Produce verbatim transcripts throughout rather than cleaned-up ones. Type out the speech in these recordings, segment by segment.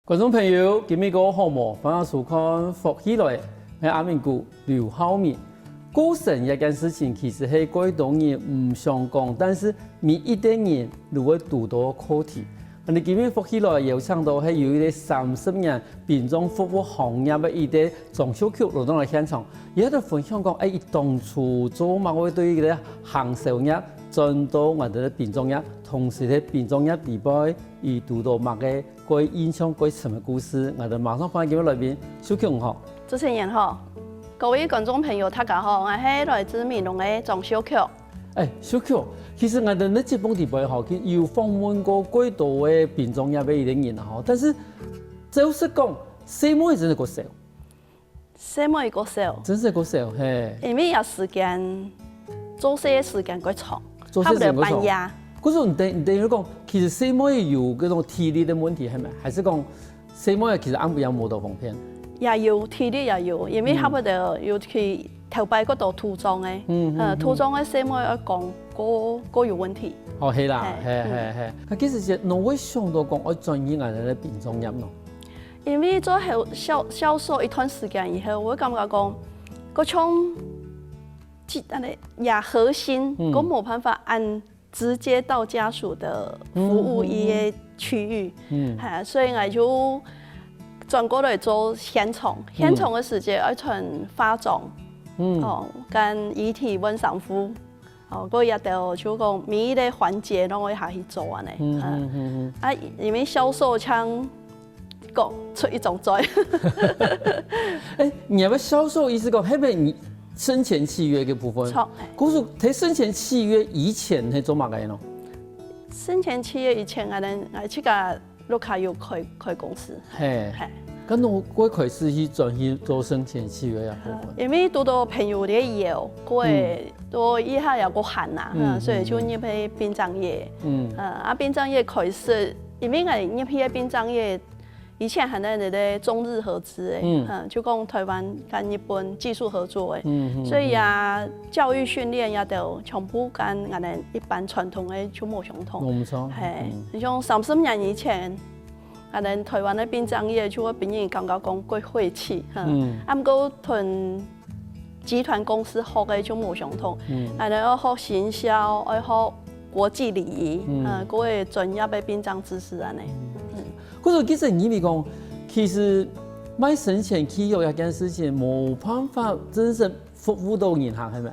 觀眾朋友，今晡日過好無？歡迎收看《福氣來了》，𠊎係阿明哥劉浩明。過身這件事情其實係蓋多人毋想講，但是每一個人都會堵到課題。𠊎等今晡日《福氣來了》邀請到係有一個三十年殯葬服務行業个一個張秀菊來到來現場，佢在分享講，哎，佢當初做麼个會對這個行銷業轉到𠊎等个殯葬業，同時在殯葬業裡背，佢堵到麼个 蓋印象蓋深个故事，𠊎等馬上歡迎今晡日來賓，秀菊好。主持人好，各位觀眾朋友，大家好，𠊎係來自美濃个張秀菊。哎，秀菊，其實𠊎等這節目裡背吼，其實有訪問過蓋多个殯葬業个一個人啊吼，但是照實講，細妹真係較少。 細妹較少，真係較少，嘿。因為這時間，做事个時間較長，做事時間較長。差不多半夜。可是你等，你等於講，其實細妹有該種體力个問題，係無？還係講細妹其實恁樣無當方便？也有，體力也有，因為差不多有去頭擺較多土葬个，嗯，嗯，呃，嗯。土葬个細妹愛講，較，較有問題。哦，係啦，嘿，嘿，嗯。嘿，嘿。該其實係，哪會想到講愛轉入來个殯葬業呢？ 因為做銷，銷，銷售一段時間以後，𠊎感覺講，該種，這，恁樣，也核心，嗯。𠊎無辦法恁直接到家屬个服務一個區域。嗯，嗯，嗯。嗯。哈，所以𠊎就轉過來做現場。嗯。現場个時節愛轉化妝，嗯。哦，跟遺體問喪服。 哦，過這兜就講每一個環節攏愛下去做恁樣。嗯，嗯，嗯，嗯。啊，因為銷售像講出一張嘴。哎，你愛銷售意思講，係毋係你生前契約个部分？著，哎。故所在生前契約以前係做麼个呢？生前契約以前，𠊎等，𠊎自家 屋下有開，開公司。嘿。嘿。該你會開始去轉去做生前契約个部分？呃，因為堵到朋友个邀，過，嗯。都一下也過閒啦，嗯，嗯，所以就入去殯葬業。嗯。呃，啊，殯葬業開始，因為𠊎入去个殯葬業，以前還在該个中日合資个，嗯。嗯，就講台灣跟日本技術合作个，嗯，嗯，所以啊，嗯。教育訓練也都全部跟𠊎等一般傳統个就無相同。無相同，嘿，嗯。你像三十年以前， 𠊎等台灣个殯葬業就會分人感覺講較晦氣，哈。嗯。啊，毋過同集團公司學个就無相同。嗯。𠊎等愛學行銷，愛學國際禮儀，嗯。呃，各位專業个殯葬知識恁樣。嗯。嗯。可是其實你認為講，其實賣生前契約這件事情，無辦法真正服務到人客，係無？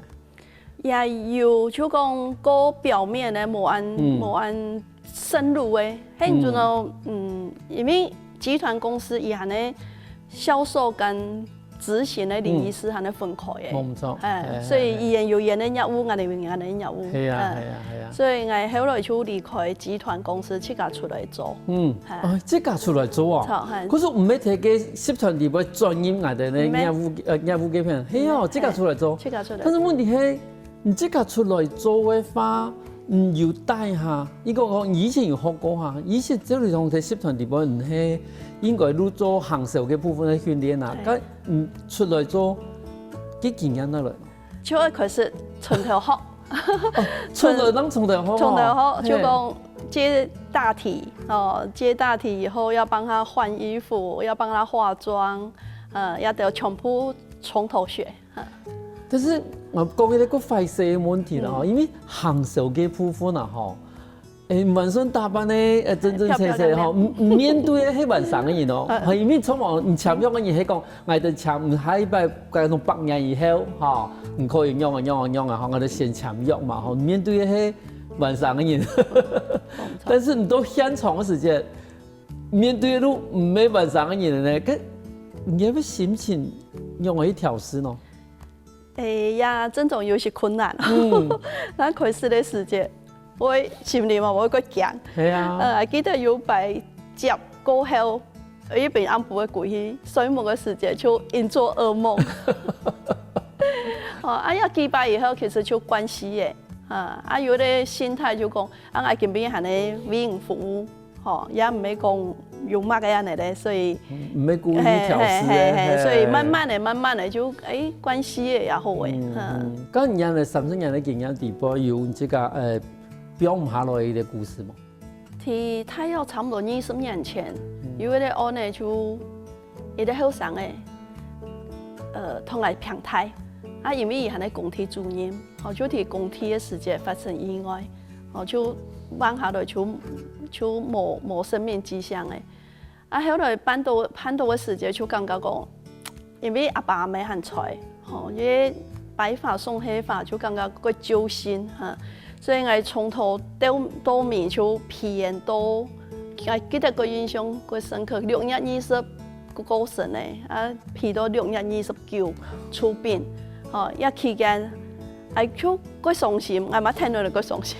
也有，就講較表面个，無恁，嗯。無恁深入个。該陣哦，嗯。嗯，因為集團公司佢還係銷售跟執行个禮儀師還係分開个。嗯。無錯。哎，哎，所以佢有佢个業務，𠊎等有𠊎等个業務。係啊，嗯。係啊，係啊。所以𠊎後來就離開集團公司，自家出來做。嗯。哎。哦，自家出來做啊？著，哎。可是毋係在該集團裡背轉入𠊎等个業務，毋係。呃，業務該片。係哦，毋係。自家出來做。自家出來做。但是問題係， 你自家出來做个話，你有帶哈？你講講，你以前有學過哈？以前照理講在集團裡背，你係應該有做行銷个部分个訓練啊。對。該你出來做，个經驗哪來？就愛開始從頭學。哦，出來正從頭學哦。從頭學，就講，嘿。接大體，哦，接大體以後要幫他換衣服，要幫他化妝，呃，也得全部從頭學。 但是，𠊎講一個較壞勢个問題啦，嗯。因為行銷个部分啊，吼，誒，毋管算打扮个，誒，整整齊齊吼，漂漂亮亮。毋，毋面對个係還生个人哦，嗯。因為通常你簽約个人係講，𠊎等簽，嗯，下一擺，該種百年以後，吼，你可以仰啊，仰啊，仰啊，吼，𠊎等先簽約嘛，吼，面對个係還生个人。但是你到現場个時節，面對个都毋係還生个人呢，該你个心情仰般去調適呢？ 誒，也真正有些困難。嗯。該開始个時節，𠊎心裡嘛，𠊎會驚。係啊。呃，記得有擺接過後，一邊暗晡个歸去，睡目个時節就緊做噩夢。哦，啊，也幾擺以後，其實就慣勢个。啊，啊，有个心態就講，啊，𠊎今晡日還係為你服務。 吼，也毋係講有麼个恁樣咧，所以，毋係故意去調適个，嘿，嘿，嘿，嘿。所以慢慢个、慢慢个就，誒，慣勢个也好誒，嗯，嗯。該你恁樣三十年个經驗裡背，有你自家，呃，放毋下來个故事無？在大約差不多二十年前，嗯。有一個案呢，就一個後生个，呃，同𠊎平大，啊，因為佢還係工地主任，吼，就在工地个時節發生意外，吼，就橫下來就，就無，無生命跡象个。啊，後來辦到，辦到个時節就感覺講，因為阿爸阿姆還在，吼，因為白髮送黑髮就感覺較揪心哈，所以𠊎從頭到，到尾就陪佢到，𠊎記得个印象較深刻，六月二十過，過身个，啊，陪到六月二十九出殯，吼，這期間，𠊎就較傷心，𠊎嘛聽到就較傷心，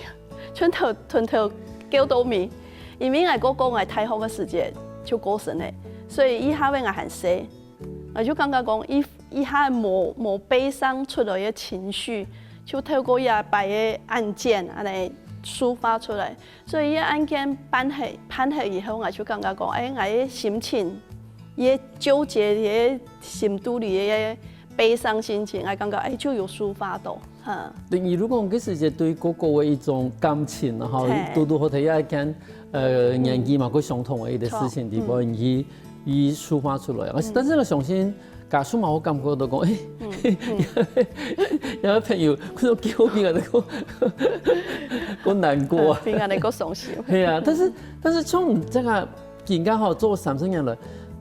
從頭，從頭噭到尾，因為𠊎哥哥𠊎大學个時節就過身个，所以佢還比𠊎還細。 𠊎就感覺講，一，一下無，無悲傷出來个情緒，就透過這擺个案件恁呢抒發出來。所以這案件辦好，辦好以後，𠊎就感覺講，哎，𠊎个心情，這糾結，這心肚裡个悲傷心情，𠊎感覺，哎，就有抒發到，哈。等於如果講，其實這對哥哥个一種感情，然後嘿。堵堵好在這一件，呃，年紀嘛，較相同个一個事情地方，嗯。佢 佢抒發出來。但是，嗯。但是𠊎相信家屬嘛，會感覺到講，哎，嗯，嗯。有朋友，佢講救命啊，那個，較難過啊。嗯，比𠊎个較傷心。係啊，但是，但是像你這個，今剛好做三十年了，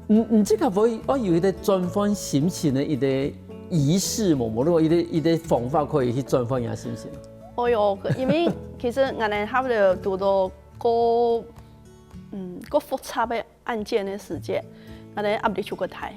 你，你這個會，會有一個轉換心情个一個儀式無？無，如果一個，一個方法可以去轉換一下心情。哦喲，因為其實𠊎等差不多堵到過，嗯，過複雜个 案件个時節，𠊎等壓力就較大。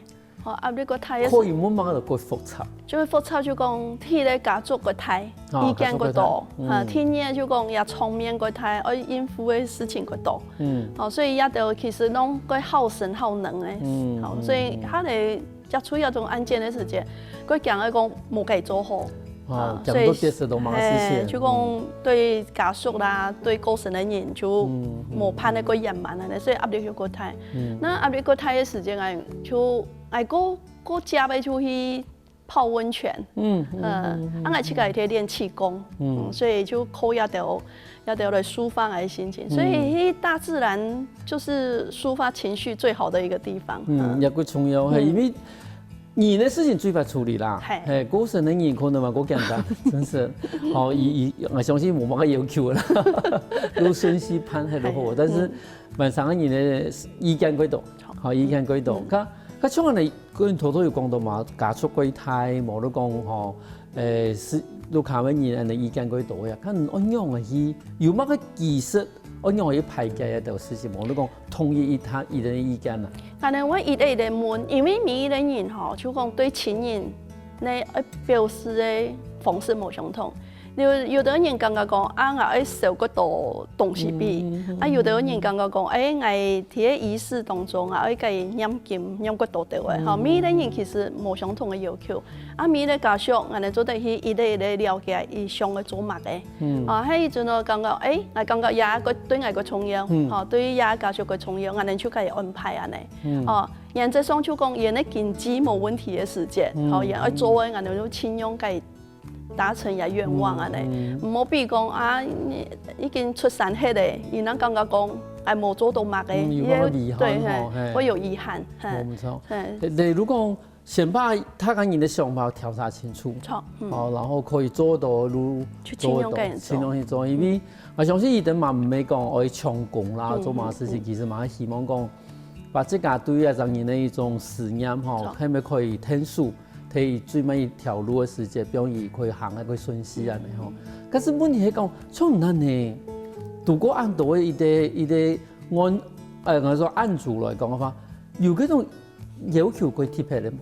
吼，壓力較大个時，可以問麼个較複雜？就係複雜就講，第一个家屬較大，哦，意見較多，家屬較大，嗯。哈，第二就講這場面較大，愛應付个事情較多。嗯。哦，所以這兜其實攏較耗神耗能个。嗯，哦，嗯，所以佢等接觸這種案件个時節，較驚个講無該做好。 哦，啊，所以，講到這事都嘛，係，嘿，就講對家屬啦，對過身个人就，嗯，嗯，無辦法个過圓滿恁呢，所以壓力就較大。嗯。該壓力較大个時節，𠊎就，𠊎較，較接个就去泡溫泉。嗯，嗯，嗯，嗯，嗯。啊，𠊎自家也在練氣功，嗯。嗯，所以就靠這兜，這兜來抒發𠊎个心情。所以，嗯。去大自然就是抒發情緒最好的一個地方。嗯，嗯。也較重要，嘿，嗯。因為 人个事情最快處理啦，嘿。嘿，過身个人可能嘛較簡單，真是。好，以，以，𠊎相信無麼个要求啦，就順序辦係就好。嘿，但是，嗯。萬生个人个意見較多，好。好，意見較多。嗯。佢，佢像恁呢，頭頭有講到嘛，家屬較大，無就講吼，誒，係，就較多人恁呢意見較多呀。看你愛仰般去，有麼个技術 愛仰般去排解這兜事情無？你講同意佢，佢个意見啊？𠊎等會一個一個問，因為每一個人吼，就講對親人，你愛表示个方式無相同。有，有个人感覺講，啊，𠊎愛燒較多東西分佢。嗯，嗯，嗯。啊，有个人感覺講，哎，𠊎在个儀式當中啊，愛佮佢念經，念較多兜仔。吼，嗯，每一個人其實無相同个要求。啊，每一個家屬，𠊎等做得去一個一個了解，佢想愛做麼个。 嗯。啊，該一陣哦，感覺，誒，𠊎感覺這個對𠊎較重要，嗯。吼，對這個家屬較重要，𠊎等就可以安排恁呢。嗯。哦，原則上就講，佢个經濟無問題个時節，嗯。吼，佢愛做个，𠊎等就盡量可以達成佢个願望恁呢。嗯，嗯。毋好比講啊，你已經出山忒了，佢正感覺講，哎，無做到麼个，嗯，有該個遺憾吼，對，嘿，嘿。會有遺憾，嘿。無錯。嘿。例如講， 先把大家人个想法調查清楚，著，嗯。哦，然後可以做到就去盡量做到，盡量去做，因為𠊎相信佢等嘛毋係講愛搶功啦，嗯，做麼个事情，嗯，嗯。其實嘛希望講把自家對這隻人个一種思念吼，著。係毋係可以𢯭手，在最尾一條路个時節，放佢可以行得較順序恁呢吼。嗯。但是問題係講，像恁呢，堵過恁多个一個，一個案，呃，𠊎說案主來講个話，有該種 要求較特別个無？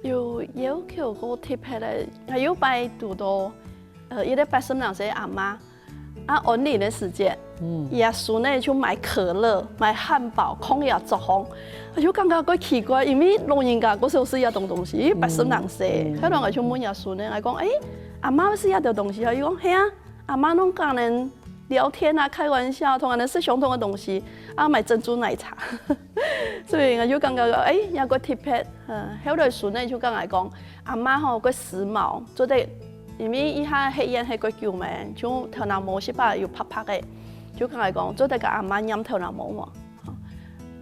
有要求較特別个，還有擺堵到，呃，一個八十零歲个阿嬤，啊，安靈个時節，嗯。佢个孫仔就買可樂、買漢堡，囥佢个桌項，𠊎就感覺較奇怪，因為老人家較少食這種東西，因為八十零歲，嗯，嗯。後來𠊎就問佢个孫仔，𠊎講，誒，阿嬤愛食這兜東西啊？佢講，係啊。 阿嬤攏佮𠊎等聊天啊，開玩笑，同𠊎等食相同个東西，啊，買珍珠奶茶。所以𠊎就感覺，誒，也較特別。嗯，後來孫仔就佮𠊎講，阿嬤吼，較時髦，做得，因為佢歇，歇院歇較久咩，就頭那毛係吧，有白白个，就佮𠊎講，做得佮阿嬤染頭那毛無？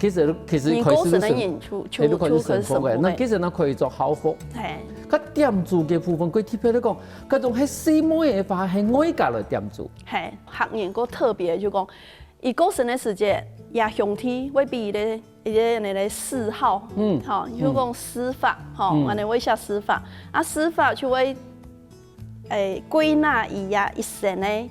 其實其實開始就成，你過身个人就就係，就開始就成佛个，成佛个。該其實那可以做孝服。係。該點珠个部分，佢特別來講，該種係細妹个話，係外家來點珠。係，客人个特別就講，佢過身个時節，這兄弟會分一個一個恁仔个謶號，嗯，吼，就講謶法，吼，嗯，恁仔會寫謶法，啊謶法就會 欸，歸納佢這一生个，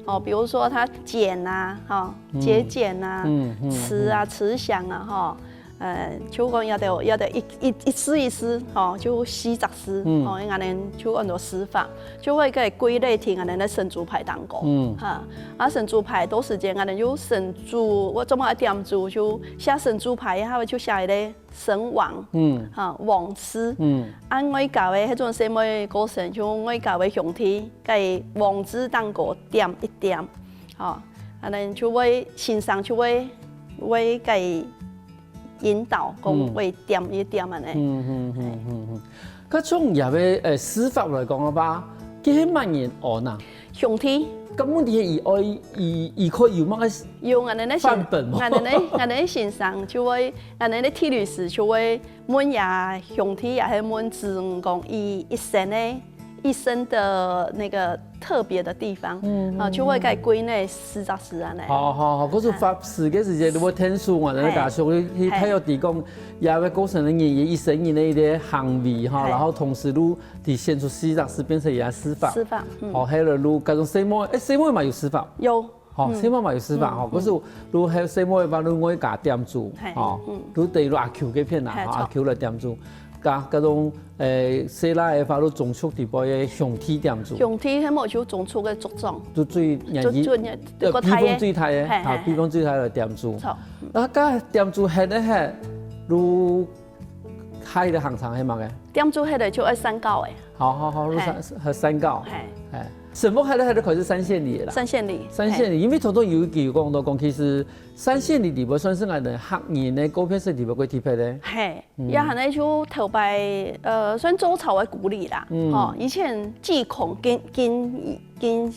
哦，比如說他儉啊，哈，節儉啊，嗯，嗯，慈啊，慈祥啊，哈，呃，就講這兜這兜一一一字一字，吼，就四隻字，嗯，吼，恁仔就安到謶法，就會該歸類在恁仔个神主牌當中，嗯，哈，啊神主牌到時節恁仔有神主，𠊎做麼个點珠就寫神主牌，佢就寫一個 身亡，嗯，哈，亡字。嗯，啊外家个該種細妹過身，就外家个兄弟，該亡字頂高點一點，吼，恁仔就會先生就會會該引導，講會點一點恁仔。嗯嗯嗯嗯嗯。該從這个呃謶法來講个話，佢係麼人安啊？ 兄弟。該問題係佢愛佢佢可以有麼个有恁仔个先，範本無？恁仔个恁仔个先生就會，恁仔个地理師就會問這兄弟，也係問子女講，佢一生个一生个那個特別个地方，嗯，啊，就會該歸類四隻字恁仔。好好好，可是法事个時節，如果天數嘛，恁仔家屬去去，係，大約知講，這个過身个人，佢一生人个一個行為哈，係，然後同時又 佢選出四隻字變成這謶法。謶法，嗯。哦，還有路，該種細妹，欸，細妹嘛有謶法。有。吼，嗯，細妹嘛有謶法，嗯，吼，嗯。可是路還有細妹个話，路外家點珠，係，吼，嗯。路對路阿舅該片啦，係，吼，阿舅來點珠，該該種，欸，細倈个話，路宗族底背个兄弟點珠。兄弟，該無就宗族个族長。就最年紀，就最年，呃，輩分最大个，係，係，啊，係。輩分最大个點珠。著。啊該點珠歇个歇，路 下一個行程係麼个？點珠歇个就愛三告欸。好好好，係。三三告。係。係，神佛歇个歇个開始三獻禮啦。三獻禮。三獻禮，係。因為頭頭有一句講到講，其實三獻禮裡背算係𠊎兜客人个告別式裡背个特別个。係，嗯。也恁仔就頭擺，呃，算周朝个古禮啦。嗯。吼，以前祭孔跟跟跟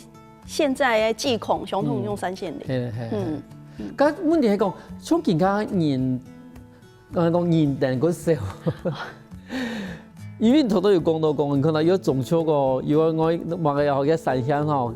現在个祭孔相同用三獻禮。嗯。係係係。嗯。該問題係講，像今下人 講講認定个時候，因為頭頭有講到講，可能有宗族个，有个外，麼个也好，个三獻吼，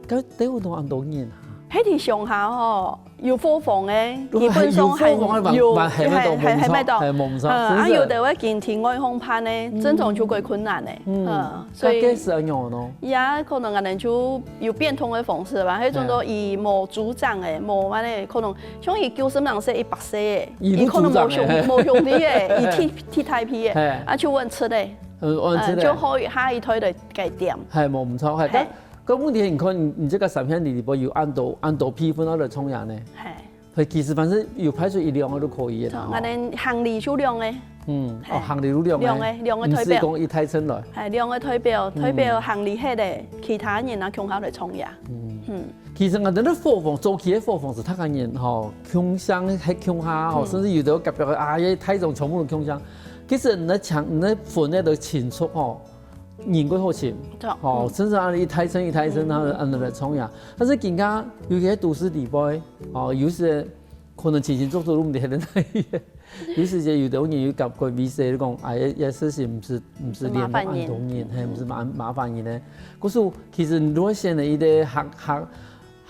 該兜都恁多人啊。該在鄉下吼，有伙房个，基本上還有，有伙房个還，還，還，還，還，還無錯，係無錯，嗯，啊，真是。有个會緊在外項辦个，嗯。正常就較困難个，嗯。嗯，所以該，該係恁樣呢？也可能恁樣就 有變通个方式吧，該種都以無主張个，無恁仔，可能像佢九十零歲、一百歲个，佢可能無兄，無兄弟个，佢替，替代个，係。啊，就恁樣个，嗯，恁樣个。嗯，就好下一代來改點。係，無毋著，係。係。該，該問題你看，你，你這个三獻禮裡背有恁多，恁多輩分愛來參加呢？係。 係，其實反正有派出一兩个都可以个啦，吼。𠊎兜行禮就兩个。嗯，哦，係。行禮就兩个，兩个，兩个代表。毋係講一大陣來。係，兩个代表，嗯。代表行禮歇个，其他人啊，共下來參加。嗯。嗯。其實𠊎兜个伙房，早期个伙房係大家人吼，共相歇共下吼，嗯。甚至有个隔壁个啊，也大種全部都共相。其實你請，你分个都清楚吼， 人過好尋，著，吼，嗯。甚至恁樣一大陣一大陣，嗯。恁樣，恁樣來參加。但是今下，尤其在都市裡背，哦，有時可能清清楚楚都毋知係哪一個。有時節有兜人有感覺，意思講，哎，也，也事情毋係，毋係連續恁多人，係麻煩人。係，毋係麻，麻煩人呢。故所其實你如果選擇一個客，客，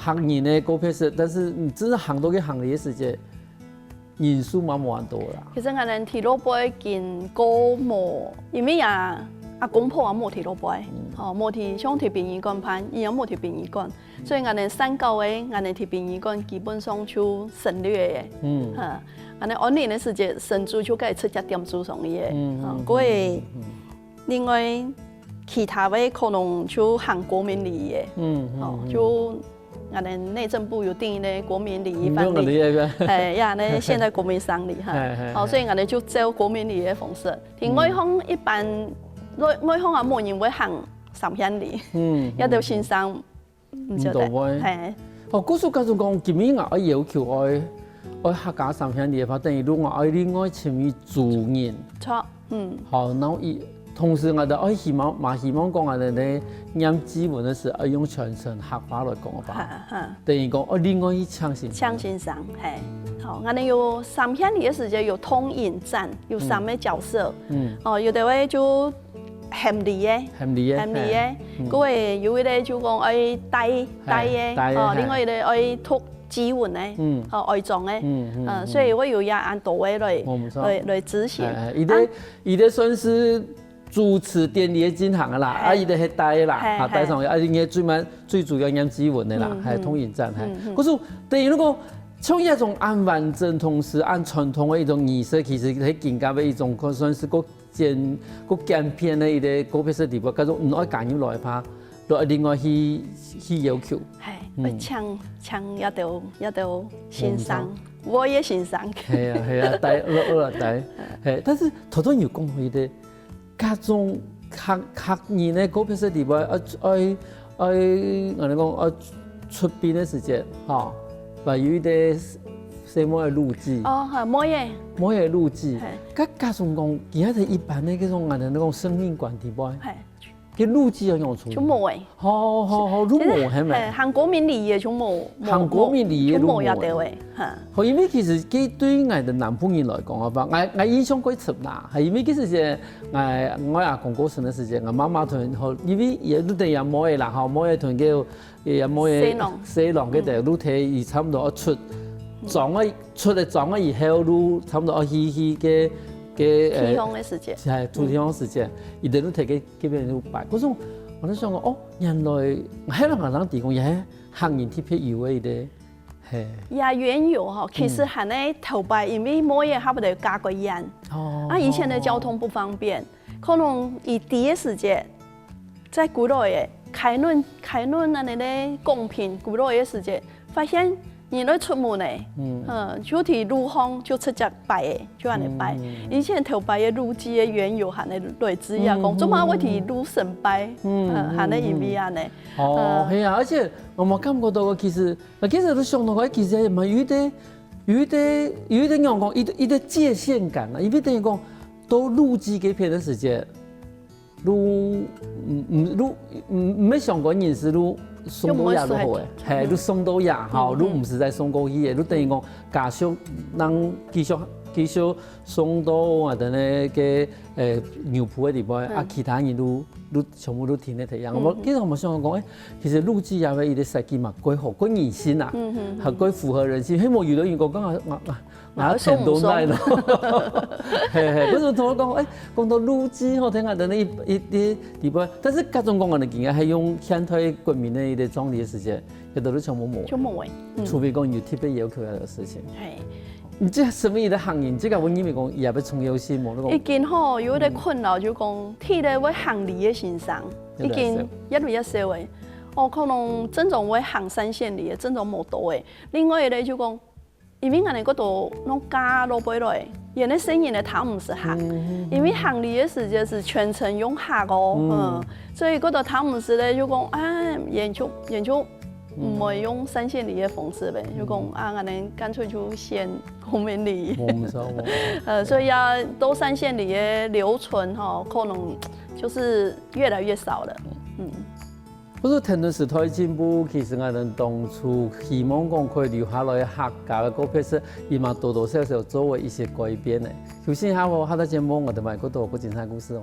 客人个告別式，但是你真正行到該行裡个時節， 人數嘛無恁多啦。其實𠊎兜在老輩已經過無，因為啊，阿公婆也無在老輩，嗯。吼，無在，像在殯儀館辦，佢也無在殯儀館，所以𠊎兜三九个，𠊎兜在殯儀館基本上就省略个。嗯。哈，𠊎兜安靈个時節，神主就該直接點主上去个。嗯，嗯，吼，嗯，過，嗯，嗯。另外，其他个可能就行國民禮儀个。嗯，嗯，吼，嗯。就 𠊎兜內政部有訂一個國民禮儀範例。嗯，有禮儀个。哎，呀，該現在國民喪禮哈。哎，哎，哦，哎。所以𠊎兜就照國民禮儀个方式。在外項一般，嗯。外，外項啊，無人會行三獻禮。嗯，也都先生，嗯。毋曉得。毋多會。嘿。哦，故所假使講，今日𠊎愛要求愛，愛客家三獻禮个話，等於講𠊎愛另外請一組人。著。 嗯。好，然後佢，同時𠊎兜愛希望，嘛希望講𠊎兜咧念祭文个時，愛用傳承客話來講个話。哈，哈。等於講，哦，另外去請先生。請先生，嘿。哦，𠊎等有三縣里个時節有通引站，有三个角色。嗯。哦，有个位就喊禮个，喊禮个，喊禮个，嗯。過後有一个就講愛帶，帶个，帶个，哦，嘿。另外一个愛讀祭文个，嗯。哦，哀葬个。嗯，嗯，嗯。所以會有這恁多个來，哦，毋錯。來，來執行。哎，哎，佢个，啊。佢个算是 主持典禮个進行个啦，嘿。啊，佢个係帶个啦，嘿，啊，帶上去，嘿。啊，應該最慢、最主要念祭文个啦，嗯，嘿，嗯。通引站，嘿。嗯，嗯。可是，等於如果像這種恁完整，同時恁傳統个一種儀式，其實係更加个一種，可算是較簡、較簡便个一个告別式禮拜，假如毋愛加入來个話，就另外去、去要求。嘿，嗯。愛請、請這兜、這兜先生，嗯。我也先生。係啊，係啊，帶、落、落來帶。嘿，但是頭頭有講到一个 各種客、客人个告別式禮拜，愛、愛、愛，𠊎等講，愛出殯个時節，吼，還有一个細妹个路祭。哦，係，妹仔。妹仔路祭，嘿。該假使講，其他一般个該種，𠊎等講生命館禮拜，嘿。該路祭愛仰處理？就無欸。 好，好，好，就無，其實，係無？嘿，行國民禮儀就無，無，行國民禮儀就無，就無這兜欸，哈。好，因為其實這對𠊎等南部人來講个話，𠊎、𠊎印象較深啦，係因為其實係𠊎、𠊎阿公過身个時節，𠊎媽媽同，好，因為也都等於妹仔啦，吼，妹仔同个，也妹仔，婿郎。婿郎个，嗯。就都提佢差不多愛出，嗯。葬个，出了葬个以後，都差不多愛去、去个、个，呃，地方个時節。係，土地公時節，嗯。佢等都提个 該片就擺。可是𠊎就想講，哦，原來還有人提供，也係客人特別有个一个，嘿。也原有吼，其實還係頭擺，因為妹仔差不多嫁過遠，哦，啊，以前个交通不方便，可能佢知个時節，在古老个開崙、開崙恁呢个貢品，古老个時節， 發現人愛出門呢，嗯。嗯，就在路項就直接拜欸，就恁呢拜。嗯。以前頭擺个路祭个緣由還係來自於啊，講，嗯，做麼會在路上拜，嗯，嗯，還係因為恁呢。哦，嗯。係啊，而且𠊎感覺到个其實，其實都想到个，其實也蠻有一點，有一點，有一點仰講，一個、一個界限感啊，因為等於講，到路祭該片个時節， 就，嗯，嗯，就，嗯，毋係相關人士，就送到這就好欸。就毋會輸忒。嘿，就送到這，吼，嗯，嗯。就毋使再送過去欸，就等於講家屬人繼續，繼續送到𠊎等个，个，呃，牛埔个地方，啊，嗯。其他人就，就全部就停在地方。嗯，嗯。𠊎其實𠊎想講，欸，其實路祭也有一個設計嘛，較好，較人性啊，嗯，嗯，嗯。還較符合人性。係無有个人講，講啊，啊，啊， 啊，送毋送？啊，很多奈咯。嘿，嘿，為什麼同我講，欸，講到路祭吼，聽下等於一，一，一，一般，但是各種各樣个經驗，還用現代國民个一個葬禮个時間，有的都全部無。就無欸，嗯。除非講有特別要求个事情。嘿。你這生意个行業，這個我認為講也要重要性無，你講。已經吼，有一個困擾，嗯。就講，替代會行禮个先生，有點少。已經越來越少欸。哦，可能真正會行三線禮个，真正無多欸。另外一個就講， 因為𠊎等過多攏嫁老輩來，原來細人仔聽毋識行。嗯，嗯，嗯。因為行禮个時節係全程用客哦，嗯。嗯，所以過多聽毋識咧，就講，啊，也就，也就毋會用三線禮个方式咧，嗯。就講，啊，𠊎等乾脆就選國民禮。無錯，無錯。呃，所以啊，到三線禮个留存吼，可能就是越來越少了。嗯。嗯。 故所天倫時代進步，其實𠊎等當初希望講可以留下來客家个告別式，佢嘛多多少少做了一些改變呢。休息一下哦，下段節目𠊎等還過多个精彩故事哦。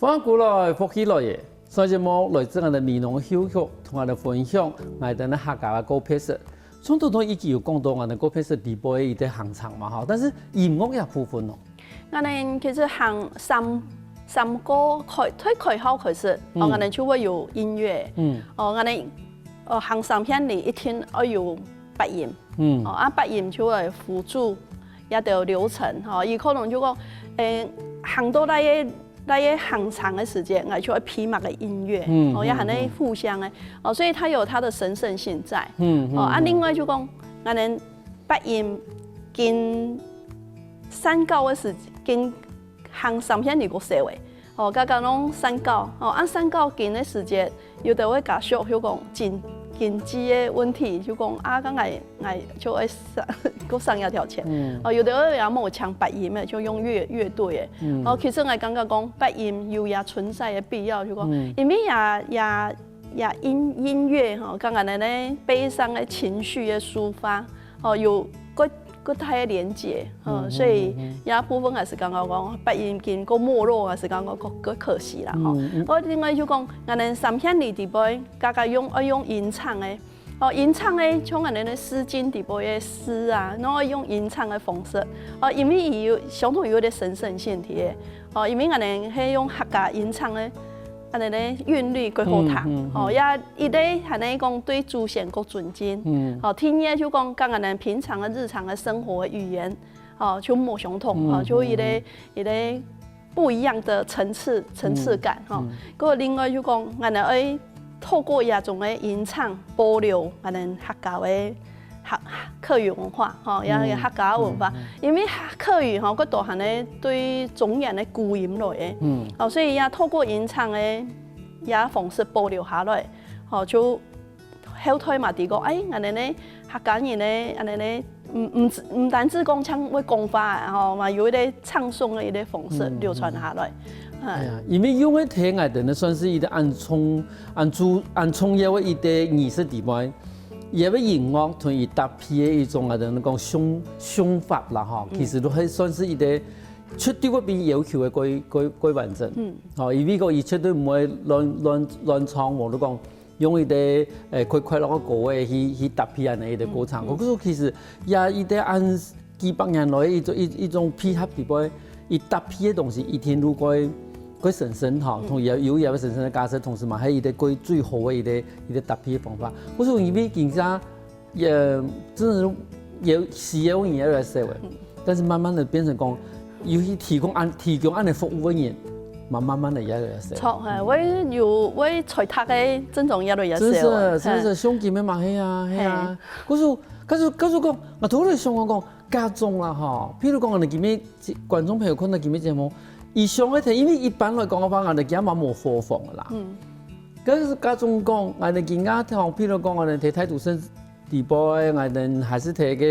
歡迎轉來，福氣來了！上節目來自𠊎等美濃後局，同𠊎等分享𠊎等个客家个告別式。上頭頭已經有講到𠊎等告別式禮拜个一個行程嘛吼，但是音樂个部分哦， 𠊎等其實行三，三個開，對開校開始，嗯。哦，𠊎等就會有音樂。嗯。哦，𠊎等，哦，行三線禮一定愛有八音。嗯。哦，啊，八音就會輔助這兜流程，吼，佢可能就講，欸，行到哪個，哪個行程个時間，𠊎就愛配麼个音樂。嗯，哦，也還係互相个。嗯，嗯。哦，所以它有它的神聖性在。嗯，嗯，哦，啊，嗯。另外就講，𠊎等八音跟 山高个時，跟行三線禮較少欸。哦，剛剛攏山高，哦，啊山高近个時節，有兜个家屬就講經經濟个問題，就講啊，該𠊎𠊎就愛省，過省這條錢。哦，有兜个也無請八音个，就用樂樂隊个。哦，其實𠊎感覺講八音有也存在个必要，就講因為也也也音音樂吼，剛剛个呢悲傷个情緒个抒發，哦，有个个大个連接，哦，所以這部分還係感覺講八音經過沒落，還係感覺个个可惜啦，吼。哦，另外就講，𠊎等三縣里底背，家家用愛用吟唱个。 哦，吟唱个，像𠊎等个詩經底背个詩啊，然後用吟唱个方式，哦，因為佢有相同有一個神聖性體个，哦，因為𠊎等係用客家吟唱个，恁呢个韻律過好聽，哦，也一個還能講對祖先个尊敬，哦，第二就講跟𠊎等平常个日常个生活个語言，哦，就無相同，哦，就一個一個 不一樣的層次層次感哈。過另外就講，𠊎等愛透過這種个吟唱保留𠊎等客家个客客語文化哈，也客家文化，因為客語哈，過多還呢對中原个古音來个，哦，所以也透過吟唱个這方式保留下來，哦，就 後代嘛知講，哎，恁呢呢，客家人呢，恁呢呢，毋毋毋單止講像會講話啊，吼，嘛有一個唱誦个一個方式流傳下來。哎呀，因為用个題𠊎等呢算是一個恁重恁重恁重要个一個儀式地方，也个音樂同佢搭配个一種啊，等於講想想法啦吼，其實都還算是一個絕對會被要求个過過過完整。嗯，吼，因為講佢絕對毋會亂亂亂唱，無就講 用一個誒快快樂个歌誒去去搭配恁呢一個過程。可是其實也一個恁幾百年來一種一一種配合底背，佢搭配个東西一定都過過神聖吼，同有有有神聖个價值，同時嘛還有一個過最好个一個一個搭配个方法。可是因為今下 也真的是也需要人越來越少誒，但是慢慢的變成講，尤其提供恁提供恁呢服務个人，嘛慢慢的越來越少。著，嘿，會有會在讀个真正越來越少。真是真是，上今个嘛係啊係啊。可是可是可是講，𠊎突然想講講，家長啦吼，譬如講，你今日觀眾朋友看到今日節目，以上个題，因為一般來講个話，𠊎等家嘛無伙房个啦。嗯。可是家長講，𠊎等今日像譬如講，𠊎等在大都市 底背，𠊎等還是在个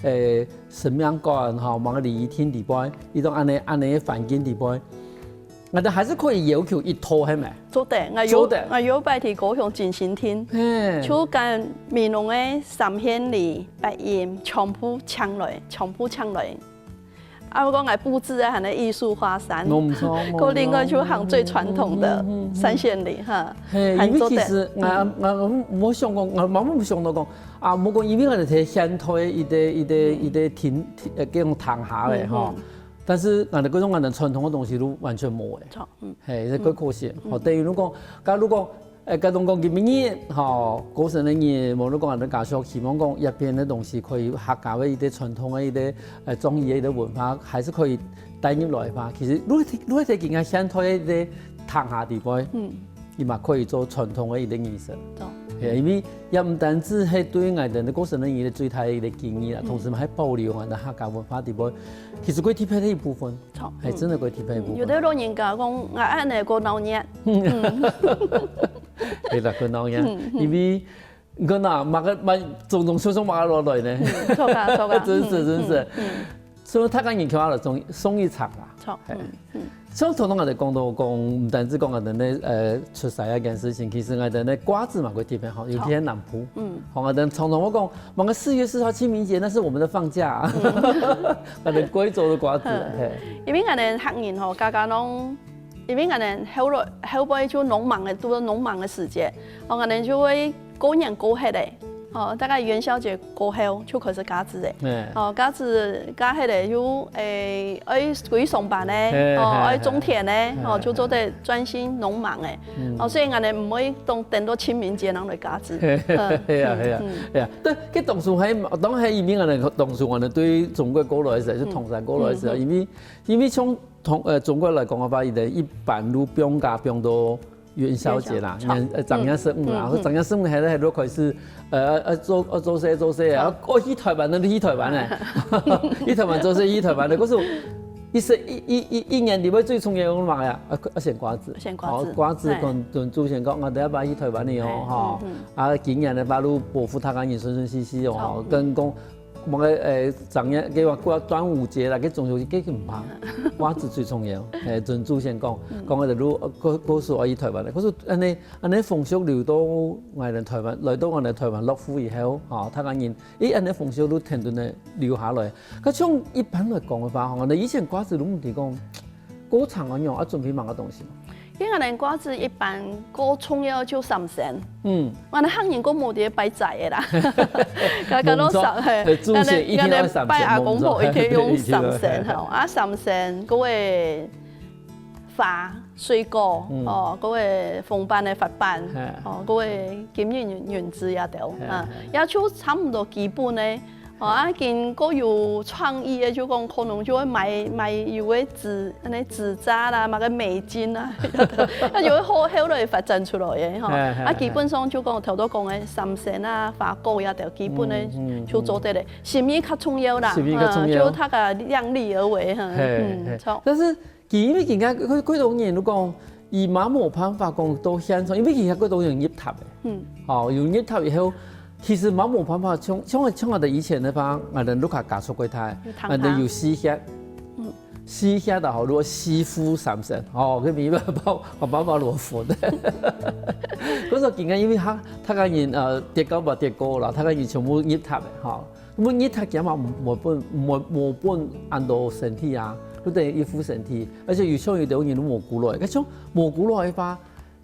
誒生命館吼，望个禮儀廳底背，一種恁呢恁呢个環境底背，𠊎等還是可以要求一套，係無？做得，𠊎有做得。𠊎有擺去高雄振興廳，嘿，就跟美濃个三縣里、八音全部請來，全部請來。 啊，毋過𠊎布置个還係藝術花山，無毋著，無毋著。過另外就行最傳統个三線里哈，嘿，因為其實𠊎𠊎𠊎無想講，𠊎嘛無想到講，啊，毋過因為𠊎係現代一個一個一個停停呃，這種停下來吼，但是𠊎等各種𠊎等傳統个東西都完全無誒。著，嗯，嘿，這個可惜。吼，等於如果，假如講 誒，該種講今晡日吼，過身个人，無論講𠊎等家屬，希望講這片个東西可以客家个一個傳統个一個誒，中醫个一個文化，還是可以帶入來个話，其實如果如果在今下現代个一個停下地方，嗯，佢嘛可以做傳統个一個儀式。著，係啊，因為也毋單止係對𠊎等个過身个人个最大个一個敬意啦，同時嘛還保留𠊎等客家文化地方，其實佢特別个一部分。 著，係真个過特別个部分。有兜老人家講，𠊎恁呢過鬧熱。係啦，過鬧熱，因為你看啊，麼个麼種種小小麼个落來呢？著啊，著啊，真是真是。所以大家人客話就送送一場啦。著，係。像頭先𠊎等講到講，毋單止講𠊎等个呃出世啊件事情，其實𠊎等个掛紙嘛，過特別好，尤其在南部。嗯，好，𠊎等常常會講，麼个四月四號清明節，那是我們的放假啊。𠊎等過一週个掛紙，係。 因為𠊎等客人吼，家家攏，因為𠊎等後來後背就農忙个，堵到農忙个時節，哦，𠊎等就會過年過忒咧，哦，大概元宵節過後就開始掛紙咧，哦，掛紙掛忒咧就誒愛歸上班咧，哦，愛種田咧，哦，就做得專心農忙咧，哦，所以𠊎等毋會當等到清明節正來掛紙。係啊係啊係啊，但該當初還當然因為𠊎等當初𠊎等對中國過來个時，就唐山過來个時，因為 因為像同呃中國來講个話，佢等一般都放假放到元宵節啦，年呃正月十五啦，或者正月十五還係還都開始呃呃做呃做事做事啊，哦去台灣个去台灣个，去台灣做事去台灣个，可是一生一一一一年裡背最重要个嘛呀，啊，啊選瓜子。選瓜子，哦，瓜子，對。跟跟祖先講，𠊎兜愛去台灣个哦，對，吼，嗯，嗯。啊，今年呢，把路保護大家人順順序序哦，好。跟講，麼个，誒，正月，該个過端午節啦，該中秋節，該个毋怕，瓜子最重要。誒，跟祖先講，嗯。講个路，告告訴𠊎去台灣个，可是恁呢恁呢風俗留到𠊎兜台灣，來到𠊎兜台灣落戶以後，吼，大家人，誒，恁呢風俗路天天个留下來。 該像一般來講个話，吼，𠊎兜以前瓜子攏毋知講，過長个樣，愛準備麼个東西？因為𠊎兜瓜子一般過重要就三牲。嗯。𠊎兜客人過無在拜齋个啦。該該攏三，嘿，祖先一定愛三牲，𠊎兜拜阿公婆一定用三牲，吼，啊，三牲，各位 花、水果，嗯。哦，各位紅粄个發粄，嘿。哦，各位金銀銀銀紙也兜，嘿，啊，嘿。也就差毋多基本个。哦，啊，經過有創意个，就講可能就會買買有个紙，恁呢紙紮啦，買个美金啊，啊，就會後後來發展出來个吼。嘿，嘿，啊，基本上就講頭頭講个三牲啊、花果也兜，基本个嗯，嗯，就做得了。心意較重要啦，心意較重要。啊，就大家量力而為哈。嘿，嗯，嘿。著。但是 佢因為佢个佢佢當然，如果講佢嘛無辦法講到現場，因為佢个佢當然入塔个，嗯。吼，有入塔以後，其實嘛無辦法，像像像𠊎兜以前个話，𠊎兜屋下家族櫃台，有堂客。𠊎兜有四協，嗯。四協啦，吼，如果四福三牲，吼，佢明白包我包包羅佛的。可是今天因為他他个人呃跌高吧跌高了，他个人全部入塔个，吼。 因為日頭佢嘛無無分無無分恁多身體啊，佢等於一副身體，而且有像有兜人都無骨來，該像無骨來个話，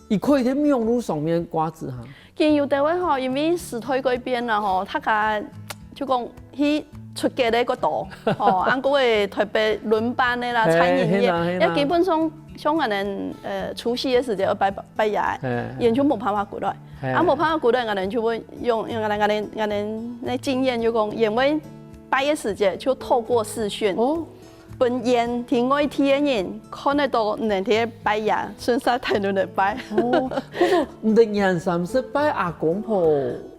佢可以在網路上面掛紙哈。見有兜位吼，因為時代改變了吼，大家就講去出街个較多，吼，恁个會特別輪班个啦，嘿，餐飲業，嘿啦，嘿啦。也基本上像𠊎兜呃除夕个時節要拜拜爺，嘿。也就無辦法過來。 嘿。啊，無辦法，古代𠊎兜就會用用𠊎兜𠊎兜𠊎兜个經驗就講，因為拜个時節就透過視訊，哦。分遠在外地个人看得到𠊎兜个拜爺，順續帶𠊎兜來拜。哦，可是你个年三十拜阿公婆，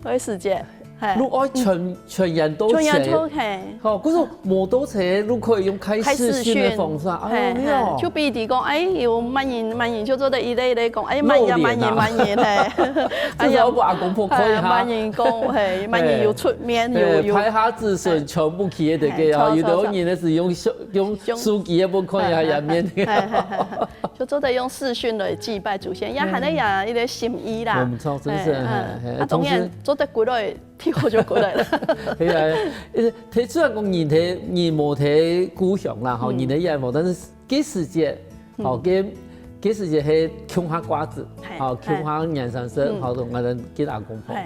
个時節，嘿。你愛全全員到齊，全員到齊。吼，可是無到齊，你可以用開視訊个方式啊。開視訊，哎喲，嘿，嘿，就比如講，哎，有麼人麼人就做得一個一個講，哎，麼人啊，麼人麼人，嘿。 哎呀，至少分阿公婆看一下。哎，麼人講，嘿，麼人有出面，有，嘿，有。派下子孫全部企在這個啊，嘿，有的人呢是用手，用手機也不看一下，嘿，也面。嘿，嘿，嘿，嘿。就做得用視訊來祭拜祖先，也還有也一個心意啦。嗯，毋錯，真是，嘿，嘿，嘿，啊，當然，同時做得過來，天后就過來了。嘿啊，呃，提出來講，人在，人無在故鄉啦，吼，嗯。人在也無，但是 該時節，吼，該該時節係共下掛紙，嘿，吼，共下年三十，嗯。吼，同𠊎兜敬阿公婆。嘿，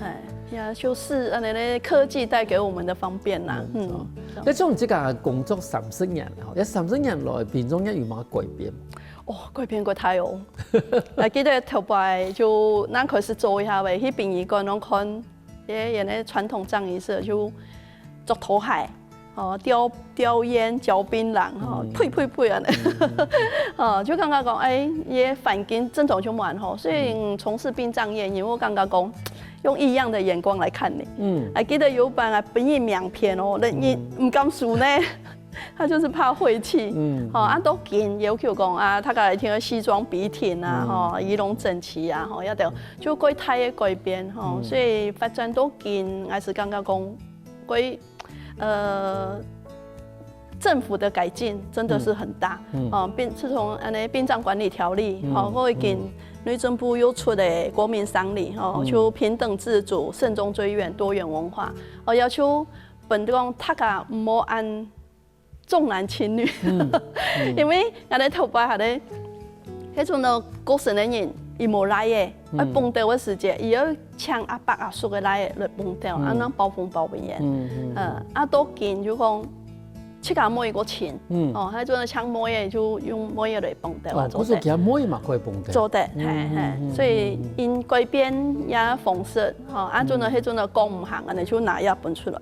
嘿，也就係恁樣个科技帶給我們的方便啦，嗯，嗯。好。該像你這個工作三十年了，吼，這三十年來，平常也有麼个改變？哦，改變過大哦！還記得頭擺就剛開始做一下喂，去殯儀館攏看 也也那傳統葬儀社就著拖鞋，哦，叼叼菸、嚼檳榔，吼，嗯。呸呸呸啊，嗯，嗯。哦，就感覺講，哎，也環境真的就蠻好，所以，嗯。嗯，從事殯葬業，因為我感覺講，用異樣的眼光來看你。嗯。還記得有一擺啊，分你名片哦，你，你嗯。毋敢收呢。 他就是怕晦氣。嗯，吼，啊，都緊要求講啊，大家一定要西裝筆挺啊，嗯。吼，儀容整齊啊，吼，要得，就過大个改變，吼，嗯。所以發展到今，還是感覺講，過，呃，政府的改進真的是很大，嗯。嗯。哦，殯，自從恁樣殯葬管理條例，嗯，吼，過已經嗯。內政部又出了國民喪禮，吼，嗯。就平等自主、慎終追遠、多元文化，哦，要求本地講大家毋好按 重男輕女。嗯，嗯。因為𠊎兜頭擺下咧，該種个過身个人，佢無倈仔，嗯。愛挷兜个時節，佢愛請阿伯阿叔个倈仔來挷兜，嗯。啊，恁樣包紅包分佢。嗯，嗯，嗯。嗯，啊，到今就講，自家妹个親，嗯。哦，該種个請妹仔就用妹仔來挷兜啊，哦，做得。可是其他妹嘛可以挷兜。做得，嗯，嘿，嘿。嗯，嗯，所以，嗯，嗯。𠊎改變也方式，吼，啊，嗯。陣个，該陣个講毋行，恁樣就拿藥分出來。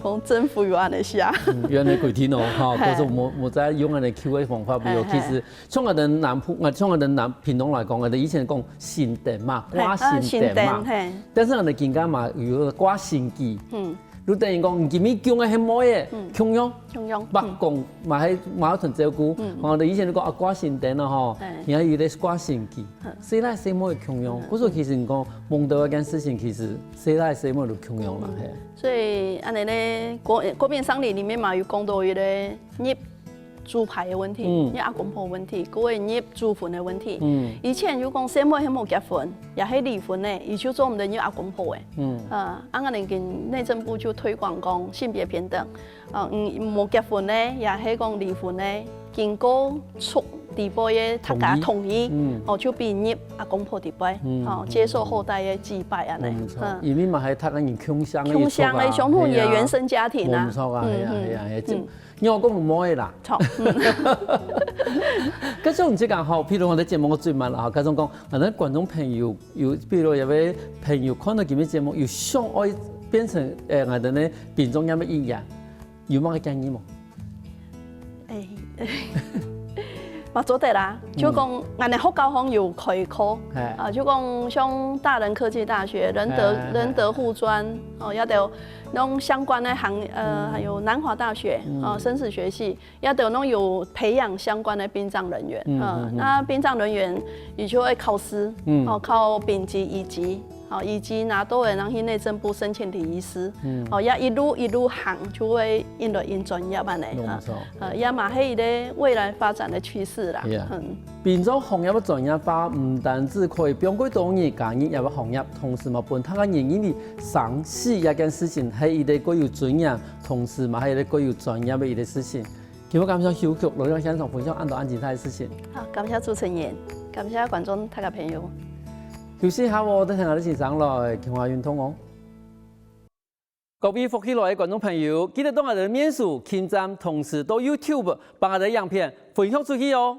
講政府有恁樣寫。嗯，原來規定哦，哈，嘿。可是我，我在用恁樣Q A方法，比如嘿，嘿。其實像𠊎兜南部，啊，像𠊎兜南屏東來講，𠊎兜以前講神燈嘛，嘿，掛神燈嘛。啊，神燈，嘿。但是𠊎兜今下嘛，有个掛神機。嗯。就等於講，你今日降个係妹仔，共樣，共樣，伯公嘛係嘛有同照顧，吼，你以前就講啊掛神燈啊吼，而家有咧掛神機，細倈細妹共樣，故所其實你講夢到一件事情，其實細倈細妹都共樣啦，係。所以恁樣咧，國國民喪禮裡面嘛有講到一個入祖牌个問題，入阿公婆問題，各位入祖墳个問題。以前有講細妹係無結婚，也係離婚呢，佢就做毋得入阿公婆个。嗯，啊，啊，恁樣內政部就推廣講性別平等。啊，嗯，無結婚呢，也係講離婚呢，經過族裡背个大家同意，哦，就分入阿公婆裡背，哦，接受後代个祭拜恁樣。嗯，因為嘛係大家人共享个，共享个，相同个原生家庭啊。無錯啊，係啊，係啊，係啊。 你有講妹仔啦。好，可是你這个吼，譬如我在節目最慢啦，吼，可是講，反正觀眾朋友有，比如有位朋友看到今日節目，有想愛變成誒，我的呢，殯葬業个一員，有麼个建議無？誒，嘛做得啦，就講，俺的學校方有開課，啊，就講像大人科技大學、仁德仁德護專，哦，也都。 攏相關个行，呃，還有南華大學，哦，生死學系，也都攏有培養相關个殯葬人員，嗯，那殯葬人員佢就會考試，哦，考丙級、乙級，哦，乙級拿到个，然後去內政部申請禮儀師，哦，也一路一路行，就會應著應專業恁樣，啊，呃，也嘛係一個未來發展个趨勢啦，嗯。 殯葬行業个專業化，毋單止可以幫助到你家人業个行業，同時嘛分大家人認為生死這件事情係一個過有尊嚴，同時嘛係一個過有專業个一個事情。今日感謝邱局來到現場分享恁多恁精彩个事情。好，感謝主持人，感謝觀眾大家朋友。休息下哦，等下个先生來，共下運動哦。 各位福氣來个觀眾朋友，記得到𠊎兜个面書、撳讚，同時到YouTube幫𠊎兜个影片分享出去哦！